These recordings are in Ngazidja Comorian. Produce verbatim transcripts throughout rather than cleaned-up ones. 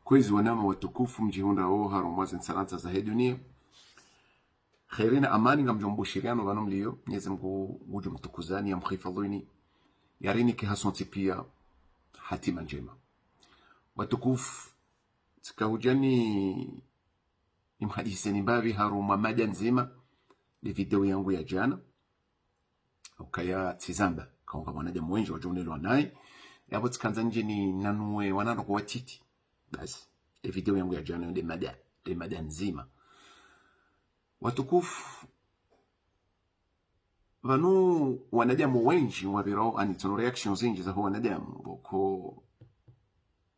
Kwezi wananya watukufu mdjihundrao harumwa ze ntsi zontsi zahe dunia. Kheri na amani ngamdjo mbushiriyano pvanu mliyo, Mwenyezi Mungu ngudjo mtukuzani, yamhifadhwini, yarinike hasontsi piya hatima ndjema. Watukufu, tsika hudja ni nimhadiseni mbapvi harumwa mada ndzima, nde video yangu ya djana. Ukaya tsizamba, kaunga wanadamu wendji wadjo unelewa nayi. Yapvo tsikandza ndje ninanue wanangu watiti. Basi, nde video yangu ya djana, nde mada, nde mada ndzima. Watukufu, pvanu wanadamu wendji wapvirao, ani tsono reactions zindji zaho wanadamu, pvoko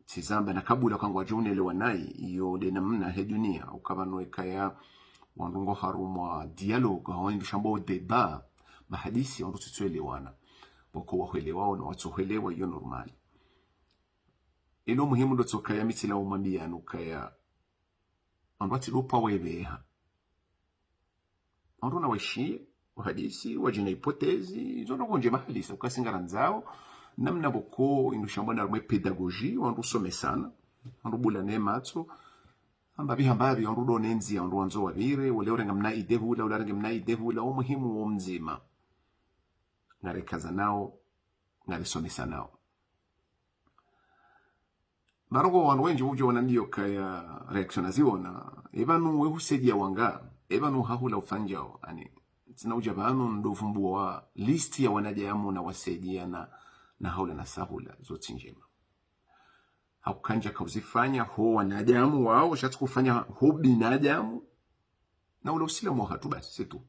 tsizamba na kabula kangwadjo unelewa nayi, iyo nde namna he dunia, uka pvanu ekaya wandru ngo harumwa dialogue, hau indru shambwao débat, mahadisi, wandru tsutsuelewana. Pvoko wahwelewao na watsohwelewa, iyo normal. Ilo muhimu ndo tsokaya mi tsilao mwambiyanu ukaya wandru watsi ndo pvwa wepveha. Wandru na waishiye, wahadisi, wadje na hypothèse, izo ndrongoo ndjema halisi, uka si ngarandzao, namna pvoko indru shambwa na harumwa e pédagogie, wandru usomesana, wandru ubulana e matso, amba pvi hamba pvi, wandru udone ndziya, wandru wandzo wapvire, wole urenga mna idée hula, ule arenge mna idée hula, o muhimu wo mdzima. Ngarikazanao, ngarisomesanao. Pvanu ngo wandru wendji udjo ona ndiyo kaya reaction aziona. Epvanu we husaidia wanga. Epvanu hahula ufanyao. Ani, tsina udja pvanu ndo vumbuwa liste ya wanadamu na wasaidia na, na hahula na sahula. Zo tsi ndjema. Hauka ndjaka uzifanya ho wanadamu wao, sha tsi kufanya ho binadamu. Na ule usilamu wahatru basi, c'est tout.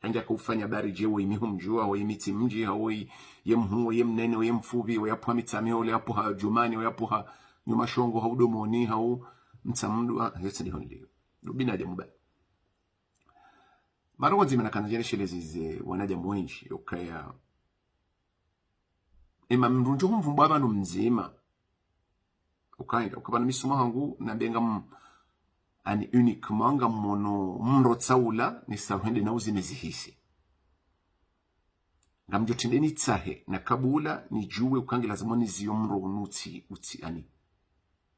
Handjaka ufanya bari dje, woyi mi humdjua, woyi mi tsimdji, hau woyi ye mhuu, woyi ye mnene, woyi ye mfupvi, woyi yapvuha Mitsamihuli, woyi yapvuha Djumani, woyi yapvuha Nyumashongo, hau Domoni, hau Mtsamdu, ah, yotsi ndiho niliyo. Ndo binadamu ba. Pvanu ngo ndzima nakandza ndje nishelezeze wanadamu wendji, yokaya. Ema mndru ndjo humvumbua pvanu mdzima. Ukaenda, uka pvanu mi suma hangu, nambe ngam-, ani uniquement ngamono mndru tsaula, ni sa hwende na uzime zihisi. Ngamdjo trende nitsahe, na kabula, nidjuwe uka nge lazima niziyo mndru unu utsi, utsi, ani,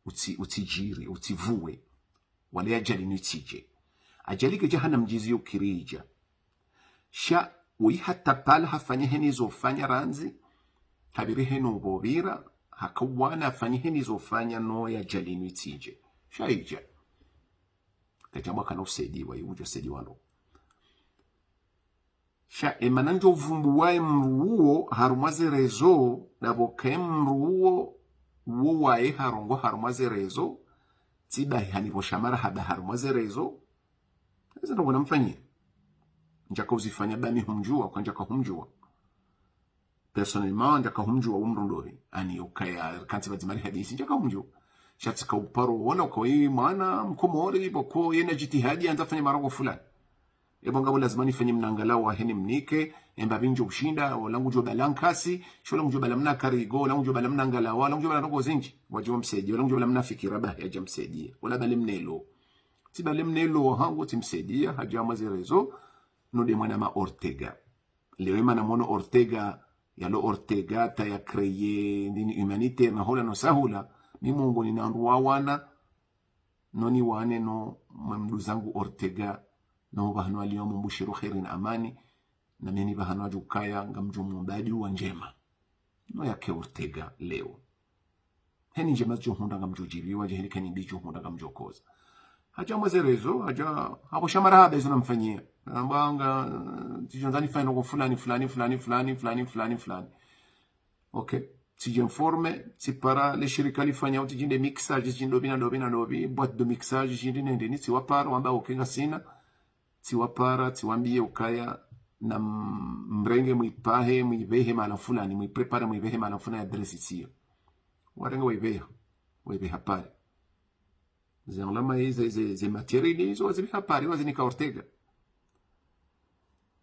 utsi, utsidjiri, utsivuwe. Wala ye ajali inu itsidje. Ajali kedja hana mdjizi yo kiri idja. Sha, woyi hata pvala hafanya heni zo fanya randzi, kapviri heni upvo pvira, haka uwana hafanya heni zo fanya no ye ajali inu itsidje. Sha idja. Kadjambwa kana usaidiwa, yi udjo saidiwa no. Sha, emana ndjo vumbuwa emndru uwo harumwa ze réseaux, ndapvo ka emndru uwo, uwo waye harongoa harumwa ze réseaux, tsi bahi hanipvosha marahaba harumwa ze réseaux, ezi ndrongoo namfanyia. Ndjaka uzifanya ba mi humdjua, uka ndjaka humdjua. Personnellement, ndjaka humdjua umndru ndopvi. Ani ukaya kantsi pvadzima rihadisi, ndjaka humdjua. Sha tsika uparo wona uka woyi mwana Mkomori, pvoko yena djitihadi, yandza fanya marongo fulani. Epvo ngapvo lazima nifanye mna ngalawa heni mnike, emba pvi ndjo ushinda, ola ngudjo bala nkasi, sho ola ngudjo bala mna karigo, ola ngudjo bala mna ngalawa, ola ngudjo bala ndrongoo zindji, wadjuwa msaidiya, ola ngudjo bala mna fikira bahi yadja msaidiya, ola bale mna elo. Tsi bale mna elo, hangu tsi msaidiya, hadja harumwa ze réseaux, no nde mwana ma Ortega. Leo emana mono Ortega, yalo Ortega, ta ya créer, ndini humanitaire, na hula no sahula, mi mongoni na wandru wawana, no niwane no mwe mdru zangu Ortega, no pvahanu aliyo mumbushiro kheri na amani, na mi ni pvahanu adjukaya ngamdjo mumba dua ndjema. No yake Ortega leo. Heni ndjema zidjo hundra ngamdjo djibiwa, dje heni keni mbi idjo hundra ngamdjo koza. Hadja harumwa ze réseaux, hadja, hapvosha marahaba izo namfanyia. Namba nga, tsidjo ndza nifanye ndrongoo fulani, fulani, fulani. Ok. Tsidji informe, tsipara le shirika lifanyao, tsidji nde mixage, tsidji ndopvi na ndopvi na ndopvi, boîte de mixage, tsidji nde nende, ni tsiwapara, wamba ok ngasina, tsiwapara, tsiwambiye ukaya, na m-, mrenge mwipahe, mwipvehe mahala fulani, mwipréparer mwipvehe mahala fulani adresse tsiyo. Warenge waipveha, waipveha pare. Ze alama ze, ze, ze matériel izo wazipveha pare, wazinika Ortega.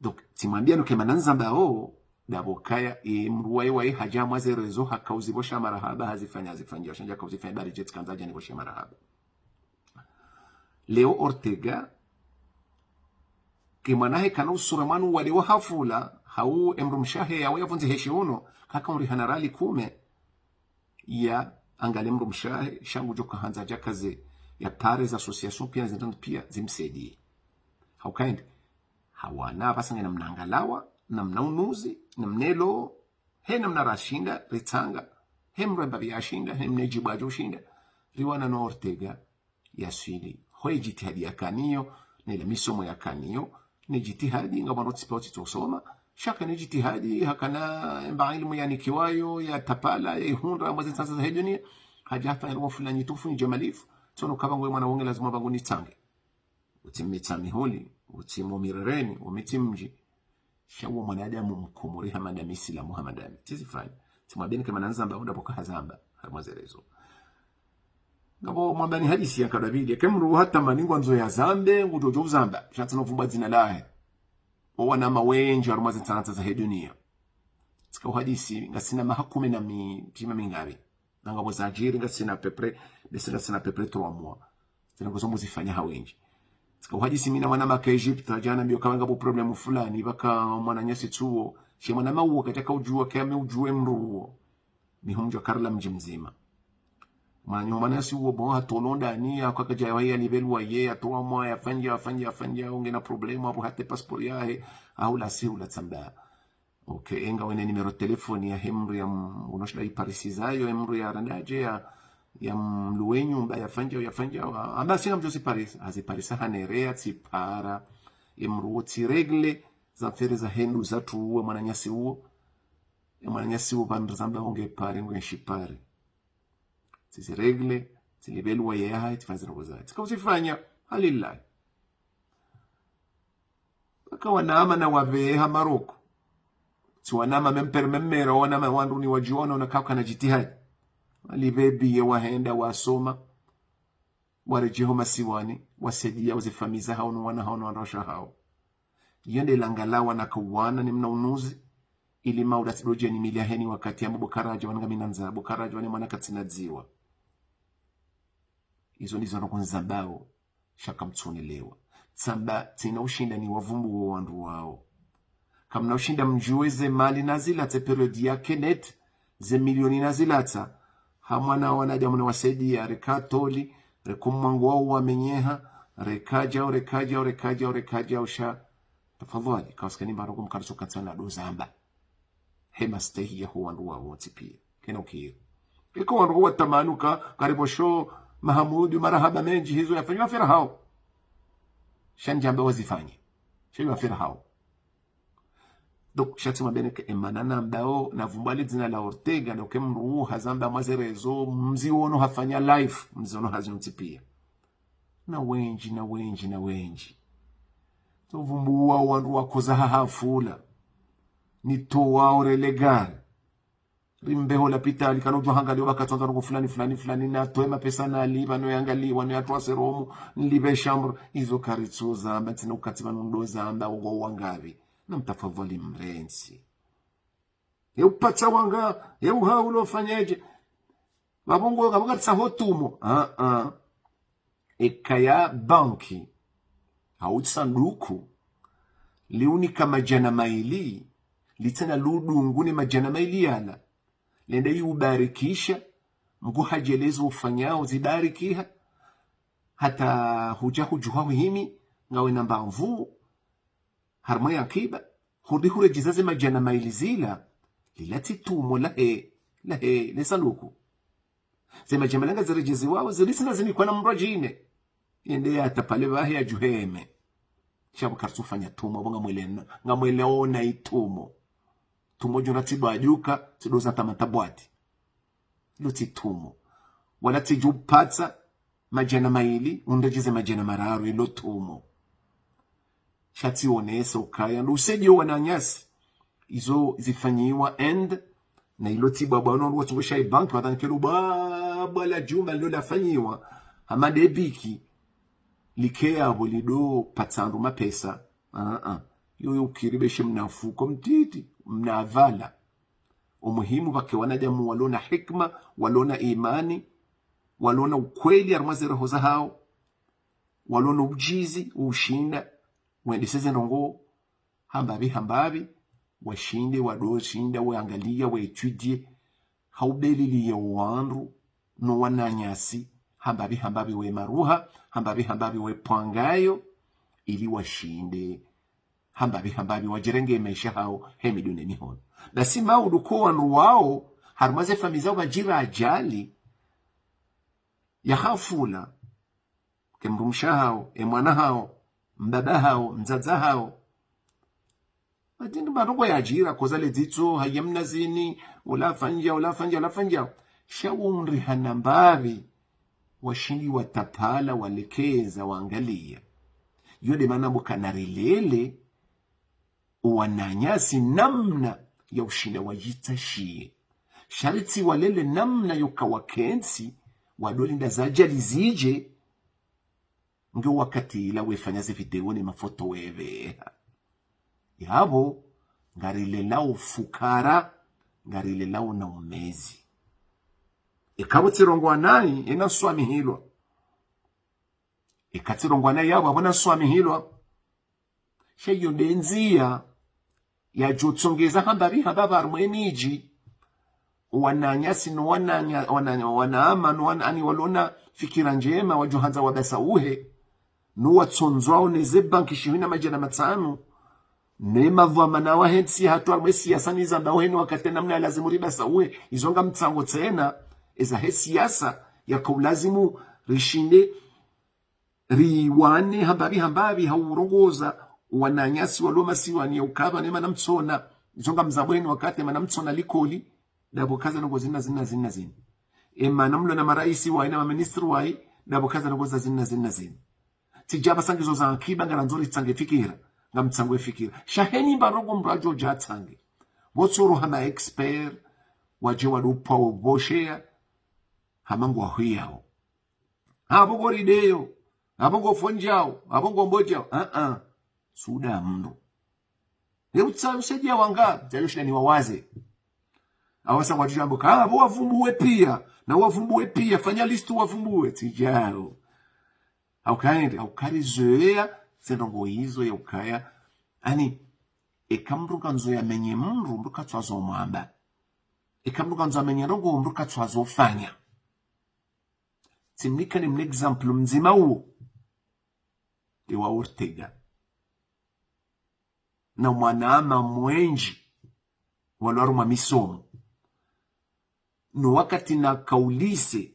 Donc, tsimwambia nuke mana ndzambao, ndapvo kaya, e mndru waye waye hadja harumwa ze réseaux, haka uzipvosha marahaba, hazifanya, hazifanya, sha ndjaka uzifanya bari dje tsikandza hadja nipvoshe marahaba. Leo Ortega, ke mwana he kana usura mwanu wale wa hafula, hau emdru mshe wahe yawe yapvundzi heshi uno, kaka uri hana riali kume, ya angalie mdrumshe wahe, sha ngudjo kahandza djakaze, yapare ze association pia, zindru pia, zimsaidie. Hauka ende, hawana, apvasa ngena mna ngalawa, na mna unuzi, na mna elo, he na mna rashinda, ritsanga, he mremba pia ashinda, he mna djibu adjo shinda, riwana no Ortega, yaswili. Ho ye djitihadi yakanayo, ne le misomo yakanayo, ne djitihadi, ngapvo wandru tsipa watsitsosoma, sha kana djitihadi, hakana emba ilimu yanikiwayo, ya tapala, ya ihundra, mwa ze ntsansa zahe dunia, hadja hafanya lwa fulani tufu ni djamalifu, tsono kapvangwe mwana wonge lazima pvangu nitsange. Utsi Mitsamihuli, utsi mo Mirereni, o Mitsimdji, sha wo mwanadamu mkomori hama ndami, Isilamu hama ndami. Tsizifanya. Tsimwambeni ke mana nzamba, uda pvoka hazamba, harumwa ze réseaux. Ngapvo mwambani hadisi ya kadabili, ke mdru hatamani ngwandzo yazambe, ngudjo djo uzamba, sha tsina uvumbwa dzina lahe. O wanama wendji, harumwa ze ntsansa zahe dunia. Tsika uhadisi, ngasina maha kume na mi-, pvima mingapvi. Na ngapvo zadjiri ngasina à peu près, bese ngasina à peu près trois mois. Zina ngozo muzifanya ha wendji. Tsika uhadisi mi na mwanamaka Egypte, hadja hanambia ukaya ngapvo problème fulani, pvaka mwananyasi tsuwo, she mwanama uwo kadjaka udjuwa, ke ame udjuwe mdru uwo. Mi humdjuwa karla mdji mdzima. Mwananya mwananyasi uwo, bon, hatolondani, haka kadja yawa yalipve loyer, hatowa mwa, yafanya, yafanya, yafanya, ungena problème, apvo hata passeport yahe, ahula si hula tsamba. Ok, enga wene numéro téléphone yahe mdru ya m-, unoshinda iparisizayo, emdru ya randadje, ya, ya mluwe nyumba, yafanya, yafanya, wa-, amba singa mdjo ziparisa, haziparisa hanerea, tsipara, emdru wo tsi régler, za mfere za hende za tuwe mwananyasi uwo, e mwananyasi uwo pvandru zamba unge pare, ngwe nshi pare. Tsizi régler, tsilipve loyer yahe, tsifanye zindrongo zahe. Tsika uzifanya, halillahi. Pvaka wanama na wapveha Maroko. Tsi wanama mempere memmera, wanama wandru ni wadjuwa, wana kakana djitihadi. Walipve biye wahenda wasoma. Waredjeyi ho masiwani, wasaidiya ze famiyi zahao no wana hao no wandru washe hao. Yende langalawa na kawana ni mna unuzi, ili mauda tsidodje ni mili yaheni wakati ya mbo karadja wanu ngami na ndzaa, bo karadja wanu mwana katsina dziwa. Izo ndizo nakunzambao, sha kamtsunielewa. Tsamba tsina ushinda niwavumbuwe wandru wao. Kamna ushinda mdjuwe ze mali nazilatsa période ya Kenneth, ze milioni nazilatsa, ha mwana wanadamu na wasaidiya, reka toli, reka mwangu wao wamenyeha, reka djao, reka djao, reka djao, reka djao, sha. Tafadhwali, kawusikani mbarongo mkaritso katsana ndo zamba. He mastehi yaho wandru wawo wontsi piya. Kena ukiri. Eka wandru watamani uka, karibu sho, Mahamudu, marahaba mendji, hizo yafanywa fera hao. Sha ndjamba wazifanye. Sha yafera hao. Donc, sha tsimwambeni ke emana nambao, navumbuwa le dzina la Ortega, ndo ke mdru hazamba mwa ze réseaux, mziono hafanya live, mziono hazi yontsi piya. Na wendji, na wendji, na wendji. Tsovumbuwa wandru wakoza ha hafula. Nitowao relégué. Rimbe ho lapitali, kana udjo hangaliwa baka tsandza rongo fulani, fulani, fulani, natowe mapesa nalipve, no yangaliwa, no yatowa sérum, nilipve chambre. Izo karitso zamba, tsina ukati pvanu ndo zamba, ugo wangapvi. Na mtafadhwali mrentsi. Ye upatsa wanga, ye uhaulo fanyeje. Pvapvo ngo, kapvo karitsaho tumo. Ah, ah. Eka ya banki, hau sanduku, liunika madjana mayili, litsena ludungu ne madjana mayili yala. Lende yubarikisha, Mngu hadjeleza ufanyao zibarikiha, hata hudja hudjuha huhimi, ngawe na mbamvu, harumwa ye akiba, hurudi huredjeza ze madjana mayili zila, lila tsi tumo lahe, lahe, le sanduku. Ze madjana mayili ngaziredjeziwao, zili tsina zinikwa na mdru wadjine. Yende yatapale pvahe yadjuheme. Sha pvo karitsu fanya tumo, pvo ngamwele, ngamwele ona itumo. Tumo djo na tsido adjuka, tsido za tamata bwati. Lo tsi tumo. Wala tsidjo upatsa, madjana mayili, undredjeze madjana mararu, ilo tumo. Sha tsionesa ukaya, ndo usaidiyo wananyasi. Izo zifanyiwa ende, na ilo tsi bwabwa no watsungo sha ibanki, watsankelo bwabwa la djumba, lilo lafanyiwa, hama de biki, like yapvo lido patsa ndru mapesa. Ah, ah. Yoyo ukiri beshe mna mfuko mtiti, mna avala. Umuhimu pvake wanadamu walona hikima, walona imani, walona ukweli harumwa ze roho zahao, walona udjizi, ushinda, wendese ze ndrongo, hambapvi, hambapvi, washinde, wado shinda, waangaliya, wa étudier, ha ubeliliya wandru, no wananyasi, hambapvi hambapvi we maruha, hambapvi hambapvi we pwangayo, ili washinde hambapvi hambapvi wadjirenge maesha hawo he midru ne mihono. Basi maudu ko wandru wawo, harumwa ze famiyi zawo pvadjiri ajali ya hafula, ke mdrumshe hawo, e mwana hawo, mbaba hawo, mdzadze hawo. Ati ndo marongo yadjiri, koza le dzitso, haya mna zini, ula fanya, ula fanya, ula fanya. Sha wundri hana mbapvi, washindi watapala, walekeza, wangaliya. Yo nde mana mbo kana rilele, owananyasi namna ya ushinda wadjitsashiye. Sha ritsi walele namna yoka wakentsi, wadolinda za ajali zidje, nge wakati ila wefanya ze video ne mafoto wepveha. Yapvo, ngarilelao fukara, ngarilelao na umezi. Eka pvo tsirongowa nayi, ena swamihilwa. Eka tsirongowa nayi yapvo, apvo na swamihilwa. Sha iyo nde ndziya yadjotsongeza hambapvi hambapvi harumwa emidji. Wananyasi no wananya-, wananya-, wanaama no wana-, ani walona fikira ndjema wadjohandza wabasauhe. No watsondzwao ne ze banki shihwi na madjana matsanu. Ne madhwamana wahe ntsi hatru harumwa e siyasa ni zambao heni wakati namna ya lazimu ribasauhe. Izo nga mtsango tsena. Eza he siyasa yaka ulazimu rishinde riwane hambapvi hambapvi ha urongoza wananyasi walo masiwani ya ukaya ne mana mtsona. Izo nga mzambao heni wakati mana mtsona likoli, ndapvo kaza ndrongo zina zina zina zina. E mana mlo na maraisi wayi na maministri wayi, ndapvo kaza ndrongo za zina zina zina. Tsi djapvo sangizo za ankiba ngarandzo ritsange fikira, nga mtsango e fikira. Sha heni mba ndrongo mdru adjo dja atsange. Pvo tsoro hama expert, wadje wadupva wobosheya, hama ngwahwiyao. Apvo ngo rideyo, apvo ngo fondjao, apvo ngo mbodjao. Ah, ah. Suda mndru. Ye utsaha usaidiya wanga, djayo shida ni wawaze. Awasa ngwadjo djambo ka, apvo wavumbuwe piya, na wavumbuwe piya, fanya liste wavumbuwe, tsi djao. Hauka hende, hauka rizoweya, ze ndrongo izo ya ukaya. Ani, eka mndru kandzo yamenye mndru, mndru katswazo mwamba. Eka mndru kandzo yamenye ndrongo, mndru katswazo fanya. Tsimnika ni mna exemple mdzima uwo. Ewa Ortega. Na mwanama mwendji walo harumwa misomo. No wakati naka ulycée,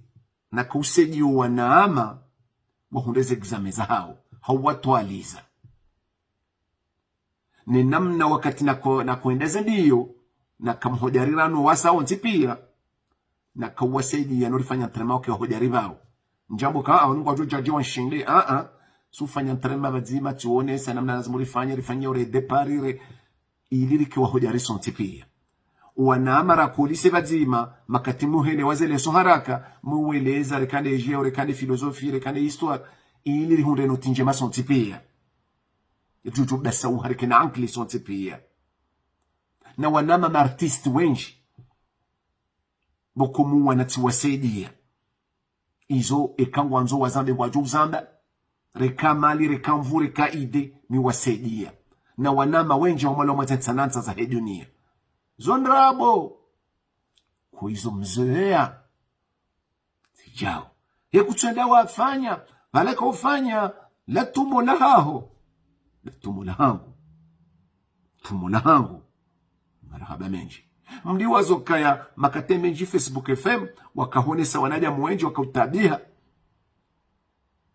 naka usaidiyo wanama, wahundre ze examen zahawo, hau watwaliza. Ne namna wakati nako, nako enda ze ndiyo, naka mhodjari rano wasa wontsi piya, naka uwasaidiya no rifanya entraînement wake wahodjari pvao. Ndjambo ka, awo ngwadjo djadje wanshinde, ah, ah. Sufanya entraînement pvadzima, tsiwonesa namna lazimu rifanye, rifanye ure départ ire, ili rike wahodjari sontsi piya. Wanama rako lycée pvadzima, makati muhele waze leçon haraka, muweleza, reka nde géo, reka nde philosophie, reka nde histoire, ili rihundre noti ndjema sontsi piya. Djudju basa uharike na ankili sontsi piya. Na wanama ma artiste wendji. Pvoko muwana tsiwasaidiya. Izo eka ngwandzo wazambe ngwadjo uzamba. Reka mali, reka nvu, reka idée, mi wasaidiya. Na wanama wendji wamwalo mwa ze ntsanantsa za he duniya. Zo ndrabo. Ko izo mzoweya. Tsi djao. Ye kutsuenda wafanya, pvala ka ufanya, la tumo lahaho. La tumo lahangu. Tumo lahangu. Marahaba mendji. Mdiwazo kaya makati mendji Facebook F M, wakahonesa wanadamu wendji, wakautabiha.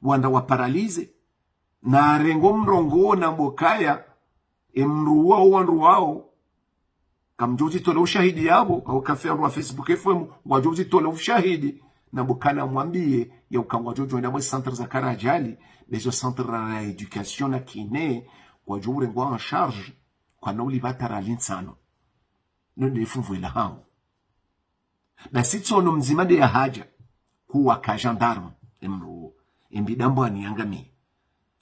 Wandru wa paralysé. Na rengo mrongo na mbokaya, e mndru wawo, wandru wawo, kamdjo uzitolea ushahidi yapvo, au kafe wandru wa Facebook F M, ngwadjo uzitolea ushahidi, na mbokana mwambiye, ya uka ngwadjo djoenda mwe centre za kara ajali, bezo centre za rééducation na kiné, ngwadjo urengwa en charge, kwana ulipva hata riali ntsanu. No nde fumvu ila hangu. Basi tsono mdzima nde yahadja, kuwa ka gendarme, e mndru, e mbidambwani yangamiye.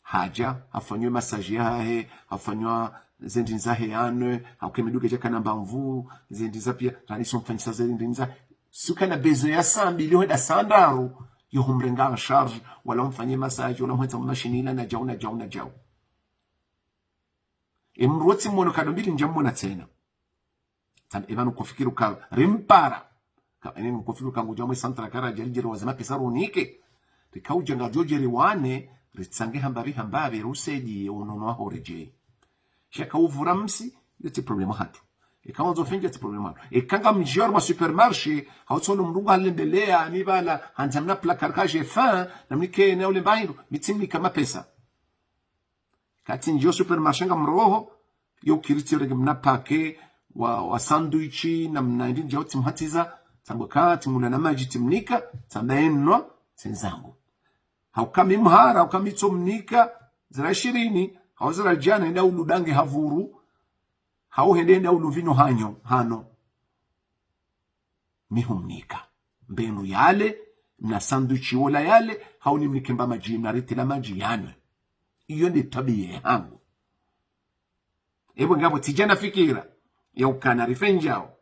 Hadja, hafanywa massage yahahe, hafanywa ze ndrini zahe yanwe, hauka e miduge djakana mbamvu, ze ndrini za piya, rani so mfanyisa ze ndrini za. Suka na besoin ya saa mbili hwenda saa ndraru, yo humrenga en charge, wala umfanye massage, wala umhwendza mashini ila na djau, na djau, na djau. E mndru wo tsi mwono kado mbili ndja mwona tsena. Tsambe, e pvanu kufikiri uka rimpara. Ka, ene nkofikiri ka ngudjo mwe centre kara djali djeri waze mapesa runike. Rika udja ngadjo djeri wane, ritsange hambapvi hambapvi, rusaidie unono waho redjei. Sha ka uvura msi, iyo tsi problème hatru. Eka wandzo fendja tsi problème hatru. Eka ngamdjio harumwa supermarché, hau tsono mdru ngu halembeya, mi pvala, handza mna placard ka j'ai faim, namnike ne ule mba hindru, mi tsimnika mapesa. Katsi ndjio supermarché ngamroho, yo kiri tsi renge mna paquet wa, wa sandwich, na mna hindri ndjao tsimhatiza, tsamba ka, tsimula na madji tsimnika, tsamba enwa, tsenzangu. Hauka mi mhara, hauka mi tsomnika, zira shirini, hau zira djana, enda uludange havuru, hau hende enda uluvino hanyo, hano. Mi humnika. Mbe ndru yale, na sandwich wola yale, hau nimnike mba madji, na riti la madji yanwe. Iyo nde twabiya yahangu. Epvo ngapvo tsidja na fikira, ya ukana rifendjao.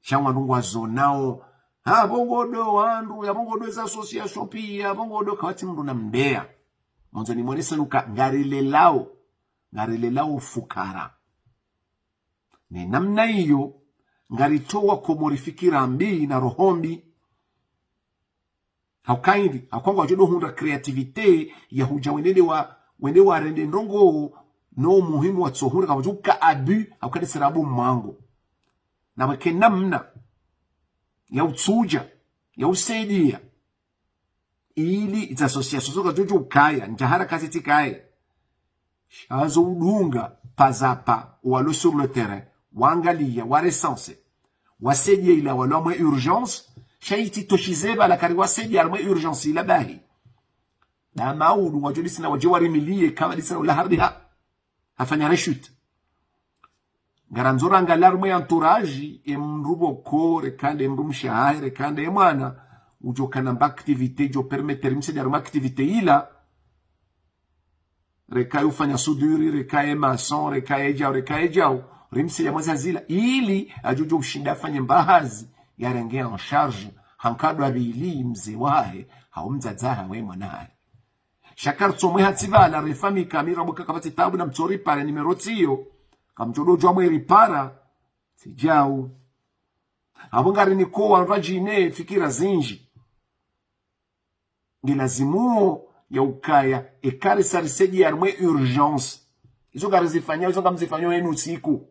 Sha wandru ngwazonao. Ha, pvo ngodo wandru, ya pvo ngodo za association pia, pvo ngodo kawatsi mdru na mbeya. Mwandzo nimwonese nuka ngarilelao, ngarilelao fukara. Ne namna iyo, ngaritowa Komori fikira mbi na roho mbi. Hauka hindri, hauka ngwadjo do hundra créativité ya hudja wende wa, wende warende ndrongoo, no muhimu watsohundra, kwadjo ka abus, hauka de sirabu mwango. Na weke namna ya utsudja, ya usaidia. Ili iza association zo kazidjo ukaya, ndjahara kazitsi kaye. Sha zo udunga, pas à pas, walo sur le terrain, wangaliya, wa recenser, wasaidia ila walo mwe urgence, sha itsi toshize pvala kari wasaidia harumwe urgence ila bahi. Da maudu wadjo disina wadje warimiliye, kama disina ula hardi ha, hafanya rechute. Ngarandzo rangalia harumwe entourage, e mdru pvoko, reka nde mdru mshe hahe, reka nde mwana, udjo kana mba activité, djo permettre rimsaidia harumwe activité ila, reka ye ufanya soudure, reka ye maçon, reka ye djau, reka ye djau, rimsaidia mwa ze hazi zila, ili adjo djo ushinda afanye mba hazi, yarenge en charge, hankado abili mze wahe, hau mdzadze hahe, we mwana hahe. Sha kari tsomwe hatsi pvala, refamika, mi ramwe ka kapvatsi tabu na mtsori pare numéro tsiyo, kamdjo do djua mwe ripara, tsi djau. Apvo ngariniko wandru wadjine fikira zindji. Ngilazimuo ya ukaya, eka risa risaidia harumwe urgence. Izo ngarizifanyao, izo ngamzifanyao enu usiku.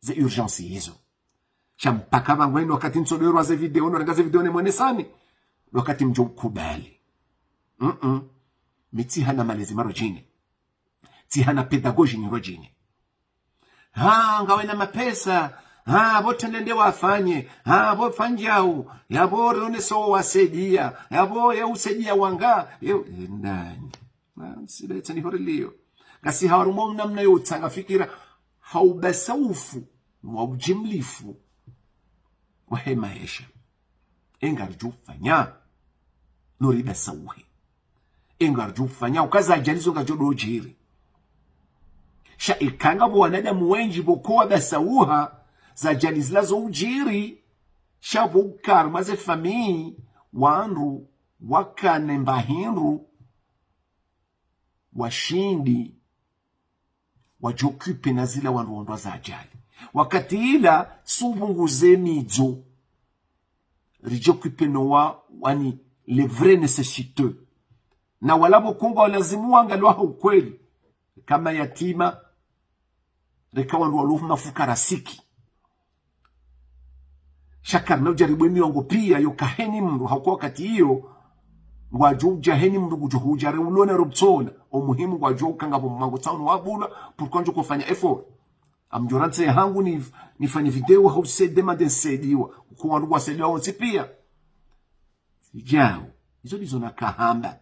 Ze urgence izo. Sha mpaka pvangweni wakati ntsodo erwa ze video, no renga ze video ne mwenesani. Wakati mdjo ukubali. Mm-mm. Mi tsihana malezi maro djine. Tsihana pédagogie nyiro djine. Ha, ngawena mapesa. Ha, pvo tende nde wafanye. Ha, pvo fandjau. Ya pvo rone so wasaidia. Ya pvo ya usaidia wanga. Yo, endani. Na, sida itsa ni hori liyo. Ngasi harumwa namna yo utsanga fikira. Ha ubasaufu. Wa ujimlifu. Wahe maesha. Engaridjo ufanya. No ribasauhe. Engaridjo ufanya. Uka za ajali zo ngazidjo do djiri. Sha eka ngapvo wanadamu wendji pvoko wabasauha. Za ajali zila zo udjiri. Sha pvo uka harumwa ze famille. Wandru. Wakane mba hindru. Washindi. Wadjokipe na zila wandru wandru wa za ajali. Wakati ila, si upvunguze midzo. Ridjokipe no wa, wani, les vrais nécessiteux. Na wala pvoko ngwalazimu wangaliwa ha ukweli. Kama yatima, reka wandru walo mafukara siki. Sha kari na udjaribu emiwango pia yo kaheni mdru, hauka wakati iyo, ngwadjo udja heni mdru ngudjo hudja re ulona ro pvtsona, o muhimu ngwadjo uka ngapvo mwango tsaunu wabulwa, pourquoi ndjo kofanya effort. Amdjo rantse hangu ni, nifanye video, hau se demande nsaidiwa, uko wandru wasaidiwa wontsi pia. Djau, izo ndizo nakahamba.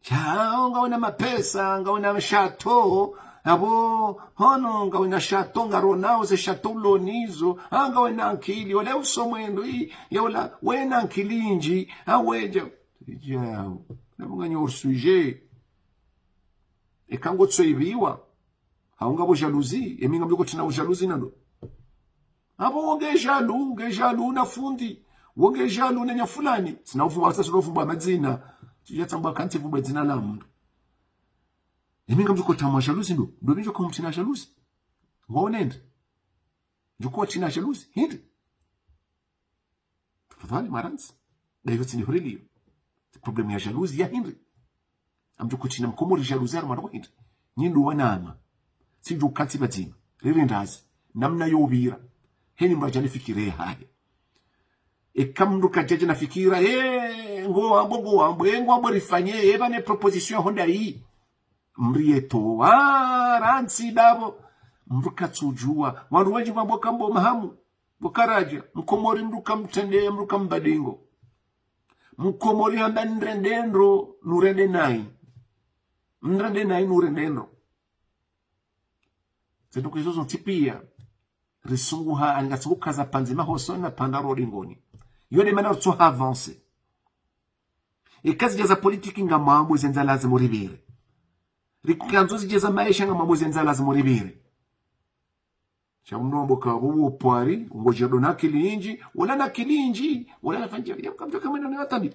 Sha, ngawena mapesa, ngawena château, apvo, hono, ngawena château, ngaronao ze château ulonizo, ha, ngawena ankili, ole usomwendo, i, ya ola, wena ankili ndji, ha, wedja, djau, na munganya hors sujet. Eka ngotso ibiwa, hau ngapvo jalousie, emi ngamdjo kotsina jalousie nando. Apvo wo nge jaloux, nge jaloux na fundi. Wo nge jaloux na nya fulani. Tsina ufumba, tsina ufumba madzina. Tsidja tsamba kantsi fumba dzina la mdru. Emi ngamdjo kotsamwa jalousie ndo. Ndo mi ndjo kotsina jalousie. Ngwaonende. Ndjo kotsina jalousie. Hindri. Fadhwali mwarandzi. Ndayo tsi ni huriliyo. Problème ya jalousie ya hindri. Amdjo kutsina mkomori jalousie harumwa ndrongoo hindri. Nyi ndo wanama. Tsidjo kantsi pvadzima. Riri ndazi. Namna yo pvira. Heni mdru adja ne fikira yahahe. Eka mdru kadjadja na fikira, eh, ngo wambo, ngo wambo, eh, ngo wambo rifanye, eh, pvane proposition ya honda yi. Mdru yeto, ah, randzi ndapvo. Mdru katsudjuwa. Wandru wendji ngwambo kambo mahamu. Bo karadja, mkomori mdru kamtrende, mdru kambadingo. Mkomori hamba nirende ndro, nurende nayi. Nirende nayi, nurende ndro. Zendrongoo izo zontsi piya. Risunguha, ani ngatsunguha za pvandzi mahoso na pvanda rodi ngoni. Yo nde mana rutso avancer. Eka zidja za politiki ngamwambo zendza lazimu ripvire. Rikandzo zidja za maesha ngamwambo zendza lazimu ripvire. Sha mdru wambo ka pvo pvwari, ungodja ndo na akili indji, wola na akili indji, wola na fanya, ya mkamdjo kamwena ni watambi.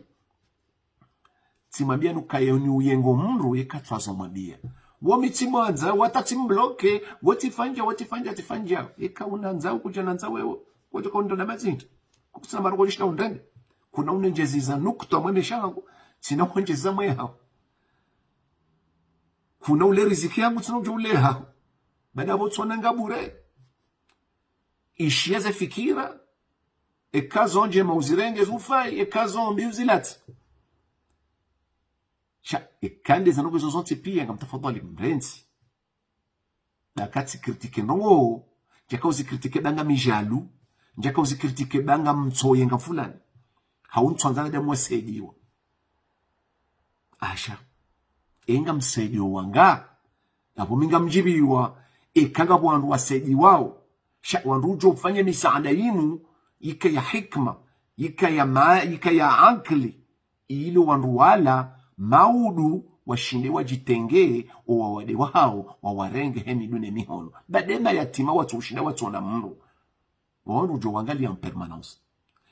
Tsimwambia nuka ye ni uyengo mdru yeka tswazo mwambia. Wo mi tsimwandza, wata tsimbloke, wotsifanya, wotsifanya, tsifanya. Eka unandza, ukudja nandza wewe, kudja kaundra na mazindi. Kukutsina mara kudja shita undrende. Kuna unendjeza nukta mwe maesha hangu, tsina kundjeza mwe hao. Kuna ule riziki yangu, tsina udjo ule hao. Baada pvo tsona nga bure. Ishiya ze fikira, eka zo ndjema uzirenge zufai, eka zo mbi uzilatse. Sha, eka nde zandrongoo izo zontsi piya ngamtafadhwali mrentsi. Ndaka tsi critiquer ndrongoo, ndjaka uzi critiquer ba ngami jaloux, ndjaka uzi critiquer ba ngamtsoyenga fulani. Hau ntswandzana nda mwasaidiwa. Asha. Enga msaidiwa wanga. Ndapvo mi ngamdjibiwa. Eka ngapvo wandru wasaidiwao. Sha wandru udjo ufanya misaada yinu, yike ya hikma, yike ya ma-, yike ya ankili. Ili wandru wala maudu washinde wadjitenge, owawade wahao, wawarenge he midu ne mihono. Ba nde mayatima watso ushinda watsona mdru. Wandru udjo wangalia en permanence.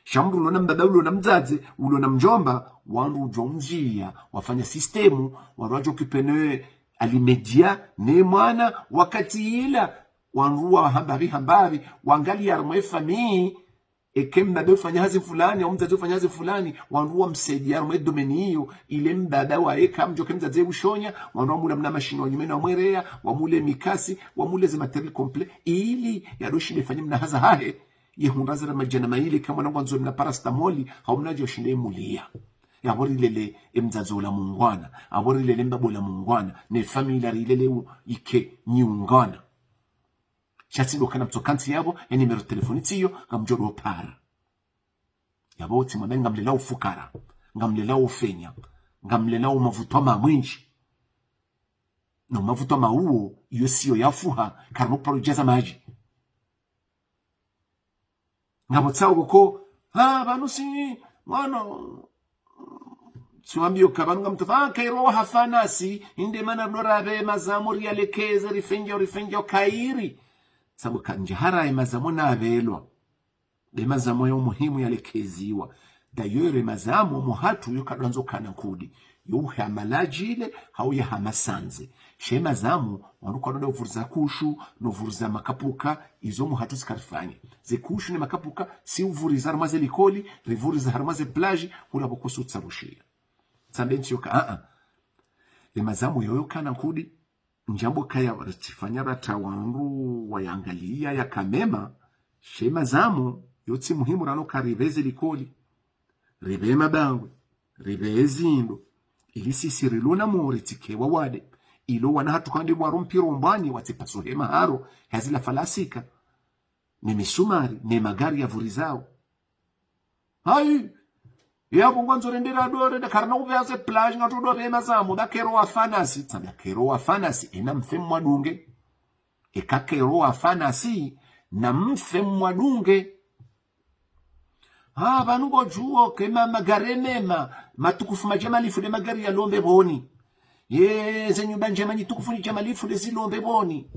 Sha mdru ulo na mbaba, ulo na mdzadze, ulo na mdjomba, wandru udjo mdjiya, wafanya système, wandru wadjo occuper ne à l'immédiat, ne mwana, wakati ila, wandru wa hambapvi hambapvi, wangalia harumwa ye famille, eke mbaba ufanya hazi fulani, au mdzadze ufanya hazi fulani, wandru wamsaidia harumwa ye domaine iyo, ile mbaba wa eka mdjo ke mdzadze ushonya, wandru wamula mna mashini wa nyumeni wamwereya, wamule mikasi, wamule ze matériel complet, ili yado shinde fanye mna haza hahe, ye hundra zira madjana mayili, eka mwana ngwandzo mna paracétamol, hau mna djo shinde mulia. Yapvo rilele emdzadze ula mungwana, apvo rilele mbaba ula mungwana, ne famille rilele u-, ike nyi ungwana. Sha tsi ndo kana mtso kantsi yapvo, e numéro téléphone tsiyo, ngamdjo ndo para. Yapvo tsimwambe ngamlela ufukara, ngamlela ufenya, ngamlela umavutwa mamwindji. No mavutwa mauwo, iyo siyo yafuha, karino paro djaza madji. Ngapvo tsawo koko, ha, pvanu si, mwana, tsiwambiyo ka pvanu ngamtsafa, ha, kairo wahafa nasi, inde mana ndo rapve mazamu riyalekeze, rifenja, rifenja, kairi. Sabu ka ndjahara ye mazamu napvelwa. Nde mazamu yo muhimu yalekeziwa. D'ailleurs, mazamu muhatru yo kadwandzo kana nkudi. Yo uhe amaladjile, hau ya hamasandze. She mazamu, wandru kwadwada uvuriza kushu, no uvuriza makapuka, izo muhatru tsi karifanye. Ze kushu ne makapuka, si uvuriza harumwa ze likoli, rivuriza harumwa ze plage, hula pvoko si utsarushia. Tsambe ntsi yo ka, a, a. Le mazamu yoyo kana nkudi, ndjambo kaya ritsifanya rata wandru wayangalia yaka mema, she mazamu, yo tsi muhimu rano karipve ze likoli, ripve mabangwe, ripve zindo, ili sisi rilo na mori tsike wawade, ilo wana hatru kande waro mpiro mbwani watsipasuhe maharo, hazila falasika, ne misumari, ne magari yavurizao. Hayi, yapvo ngwandzo rendera dore, nda karina upve haze plage, ngatso dopve mazamu, ba kairo wafa nasi, tsambe kairo wafa nasi, ena mfe mwadunge. Eka kairo wafa nasi, na mfe mwadunge. Ha, pvanu ngodjuo, ke ma-, magari mema, matukufu madjamalifu nde magari yalo mbepvoni. Ye, ze nyumba ndjema nyitukufu ndjamalifu nde zilo mbepvoni.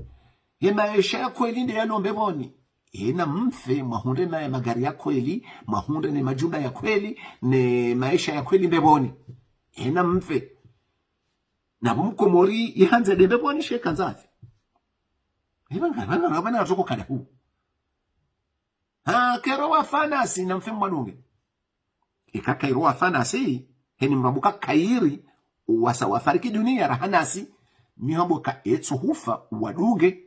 Ye maesha ya kweli nde yalo mbepvoni. Ena mfe, mwahundre ma-, magari ya kweli, mwahundre ne majumba ya kweli, ne maesha ya kweli mbepvoni. Ena mfe. Na pvo mkomori, ihandze nde mbepvoni she kandza afe. Eba nga, pvanga, pvanga, pvanga, toko kada hu. Ha, kairo wafa nasi na mfe mwadunge. Eka kayiri wafa nasi, heni mrambuka kayiri, wasa wafariki dunia raha nasi, mi hambo ka etso hufa, wadunge.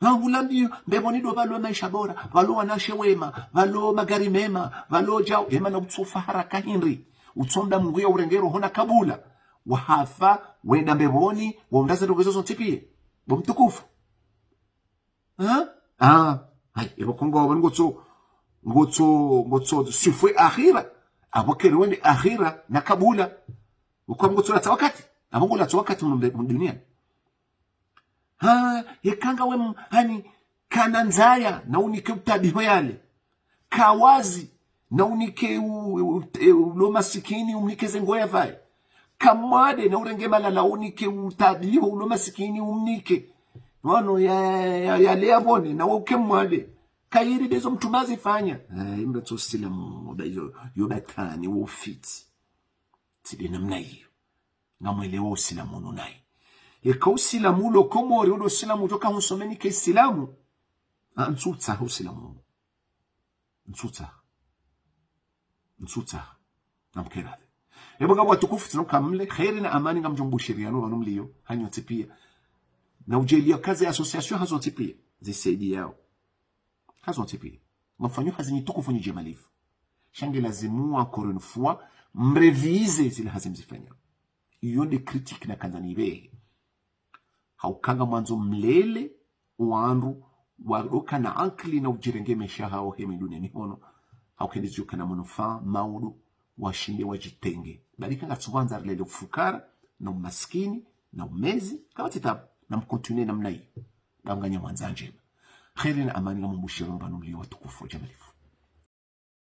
Ha, hula mbi, mbepvoni ndo pvalo maesha bora, pvalo wanawashe wema, pvalo magari mema, pvalo djau, ema na utsofa haraka hindri. Utsonda Mungu ya urenge roho na kabula. Wahafa, wenda mbepvoni, waundraza ndrongo izo zontsi pia. Bo mtukufu. Ha? Ah, hai, epvo kongo wapvani ngotso, ngotso, ngotso, sifwe akhira. Apvo keri wende akhira, na kabula. Uko ngotso latsa wakati. Apvo ngo latsa wakati mno mbe-, mduniani. Ha, yeka ngawe m-, hani, kana ndzaya, na unike utabiho yale. Ka wazi, na unike u-, u-, u-, ulo masikini, umnike ze nguo yavae. Ka mwade, na urenge malala, unike utabiho, ulo masikini, umnike. Wano ya, ya, ya, yale yapvone, na uke mwade. Kayiri ndezo mtrume hazifanya. Eh, imba tso usilamu, ba yo, yo batani, wo fiti. Tsi nde namna iyo. Ngamwelewa usilamu unu nayi. Eka usilamu ulo Komori, ulo usilamu ujo ka husomeni ke isilamu. Ah, ntsutsaha usilamu unu. Ntsutsaha. Ntsutsaha. Namkeradhi. Epvo ngapvo watukufu tsino kamle, kheri na amani ngamjo mbushiriyano pvanu mliyo, hanyu ntsi pia. Na ujelia kazi ya association hazo ntsi pia. Zisaidiyao. Hazo ntsi pia. Mfanyo hazi nyi tukufu nyi djamalifu. Sha nge lazimu encore une fois, mrevize zile hazi mzifanya. Iyo nde critique nakandza nipvehe. Hauka ngamwandzo mlele wandru wadoka na ankili na ujirenge maesha hawo hemi duniani hono. Hauka ndizo kana manufaa maudu washinde wajitenge. Bali ka ngatsuwandza rilele ufukara, na umasikini, na umezi, kawatsi tabu, na mcontinuer namna iyo. Ba nganya mwandza ndjema. Kheri na amani ngamumbushiriyano pvanu mliyo watukufu djamalifu.